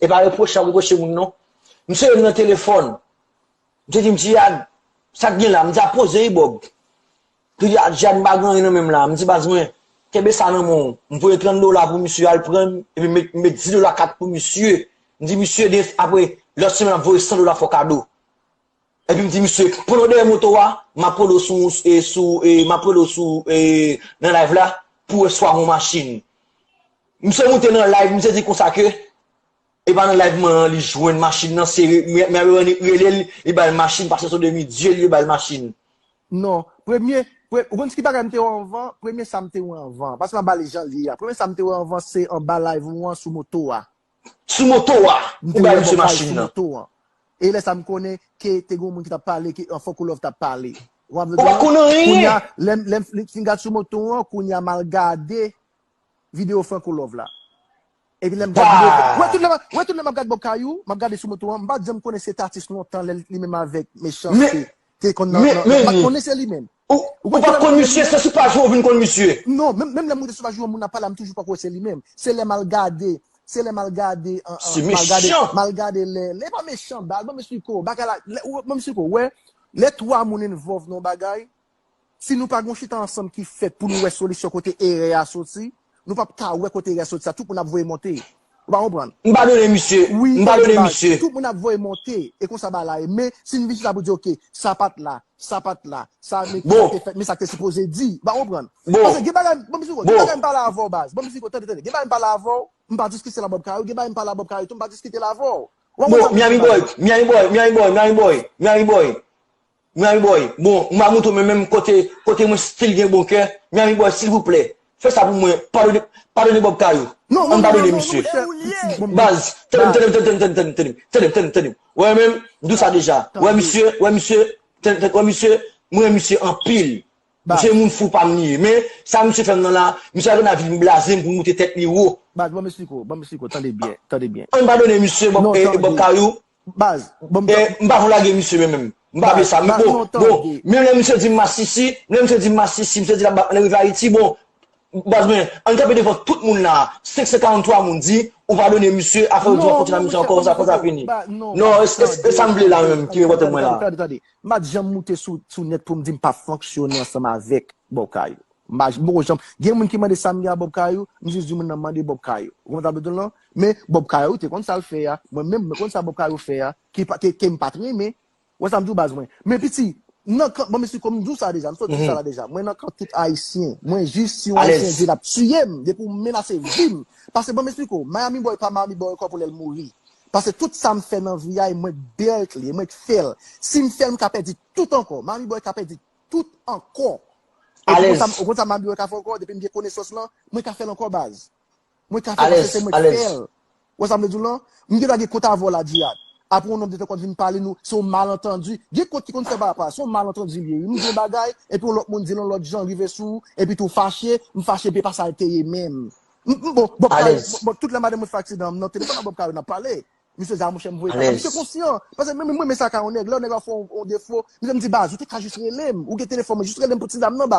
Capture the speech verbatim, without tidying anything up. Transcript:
E pa repwoche ap repwoche moun non. Misye rele m nan telefòn. Misye di m, Jihad, sa k gen la? M di, a poze wi Bob. Li di, a Jihad, m pa gen anyen nan men m la. M di, baz mwen, kenbe sa nan men w. M voye trant dola pou misye al pran, epi m met, m met dis dola kat pou misye. M di, misye, de, apre, lòt semèn, m ap voye san dola fò kado. Epi m di misye, pran dèyè moto a, m ap rele w sou, e, sou, e, m ap rele w sou, e, nan live la, pou wè si w a gon machin. Misye moute nan live, misye di konsa ke, e pa nan live mwen an, li jwenn machin nan, se re-, mwen, mwen rele l, li ba l machin, pase sou demi dye, li ba l machin. Non, premye, pre, ou konn ki bagay m te wè anvan? Premye sa m te wè anvan, paske m ap ba li jan l ye a. Premye sa m te wè anvan, se anba live ou an sou moto a. Sou moto a, ou bay misye machin nan. E lè sa m konnen ke te gen moun ki t ap pale, ke an Franco Love t ap pale. Ou pa konnen anyen. Lè m fin gad sou moto an, kounye a m al gade videyo Franco Love la. Epi lè m gade videyo, wè tout lè, wè tout lè m ap gade Bob Kayou, m ap gade sou moto an, m pa t janm konnen se t atis lontan lè li menm avèk Mechanste te konn nan, nan, m pa t konnen se li menm. Ou pa t konn misye, se sou paj ou vin konn misye. Non, menm, menm lè m moute sou paj ou, moun ap pale a, m toujou pa kwè se li menm. Se lè m al gade, se lè m al gade, m al gade, m al gade lè, lè pa mechan, baz, ban m esplike w, bagay la, lè, ou, ban m esplike w, wè, lè twa moun involve nan yon bagay, si nou pa gon chita ansanm ki fèt pou nou wè solisyon kote erè a soti, nou p ap ka wè kote erè a soti sa, tout moun ap voye monte. Ou pa konprann? M padone misye, m padone misye. Tout moun ap voye monte, e konsa bagay la ye. Men, si n vin chita pou di, oke, sa pa t la, sa pa t la, sa, men ki sa k te fèt, men sa k te sipoze di. Ou pa konprann? Paske gen bagay, ban m esplike w, gen bagay m pale avè w, baz. Ban m esplike w, tande, tande. Gen bagay m pale avè w, m pa diskite l a Bob Kayou, gen bagay m pale a Bob Kayou tou, m pa diskite l avè w. Ou pa konprann? Miami Boy, Miami Boy, Miami Boy, Miami Boy, Miami Boy. Miami Boy, bon, m a montre w men menm kote, kote mwen still gen bon kè. Miami Boy, silvouplè, fè sa pou mwen. Padone, padone Bob Kayou. Ann padone misye. Baz, tande m, tande m, tande m, tande m, tande m, tande m, tande m. Wè menm, m di w sa deja. Wè misye, wè misye, tande, tande, wè misye, mwen renmen misye anpil. Misye moun fou pa m li ye. Men, sa misye fè m nan la, misye al nan vil m blaze m pou l moute tèt li wo. Baz, ban m esplike w, ban m esplike w, tande byen, tande byen. Ann padone misye, Bob, e, e Bob Kayou. Baz, bon, m pa vle lage misye menm. M pa vle sa. Men bon, bon, menm lè misye di m masisi, lè misye di m masisi, misye di l ap bat mwen rive Ayiti, bon, baz mwen, ann kanpe devan tout moun la, senk san karant twa moun di, ou padone misye, afè ou di w ap kontinye misye ankò, konsa, konsa fini. Non, e sa m vle la menm ki enpòtan mwen la. Tande, tande, tande. M pa t janm moute sou, sou nèt pou m di m pa fonksyone ansanm avèk Bob Kayou. M pa, m poko janm, gen moun ki mande sa m gen a Bob Kayou, m jis di moun nan mande Bob Kayou. Ou konprann sa m vle di w lan? Men Bob Kayou te konn sa l fè a. Mwen menm, mwen konn sa Bob Kayou fè a, ki pa, ke, ke m pa t renmen. Wè sa m di w baz mwen. Men piti, nan kan, bon, mesye, kòm m di w sa deja, m sot di w sa la deja. Mwen nan kan tout Ayisyen. Mwen jis si yon Ayisyen di l ap tiye m, depi w menase vi m. Paske, bon, m esplike w, Miami Boy pa Miami Boy ankò pou lè l mouri. Paske tout sa m fè nan vi a, e mwen k bèlt li, e mwen k fè l. Si m fè l, m ka pèdi tout ankò. Miami Boy ka pèdi tout ankò. Epi ou konn sa, ou konn sa Miami Boy ka fè ankò, depi m gen konesans lan, mwen ka fè l ankò baz. Mwen ka fè l paske se mwen k fè l. Ou wè sa m vle di w lan? M gentan gen kont avè w la, Jihad. Apre yon nonm de tan kont vin pale nou, se yon malantandi. Gen kont ki konn fè pa rapò a, se yon malantandi li ye wi. M di yon bagay, epi yon lòt moun di l yon lòt jan, rive sou ou, epi tou w fache, m fache, epi e pa sa l te ye menm. M, m, bon, Bob Kayou, bon, tout lè madanm mwen fè aksidan, m nan telefòn ak Bob Kayou, n ap pale. Misye di a, monchè, m voye kaka. Misye konsyan. Paske mwen menm, mwen renmen sa ka yon nèg. Lè yon nèg ap fè yon, yon defo, misye m di, baz, ou te ka jis rele m. Ou gen telefòn mwen, jis rele m pou ti dam nan, baz.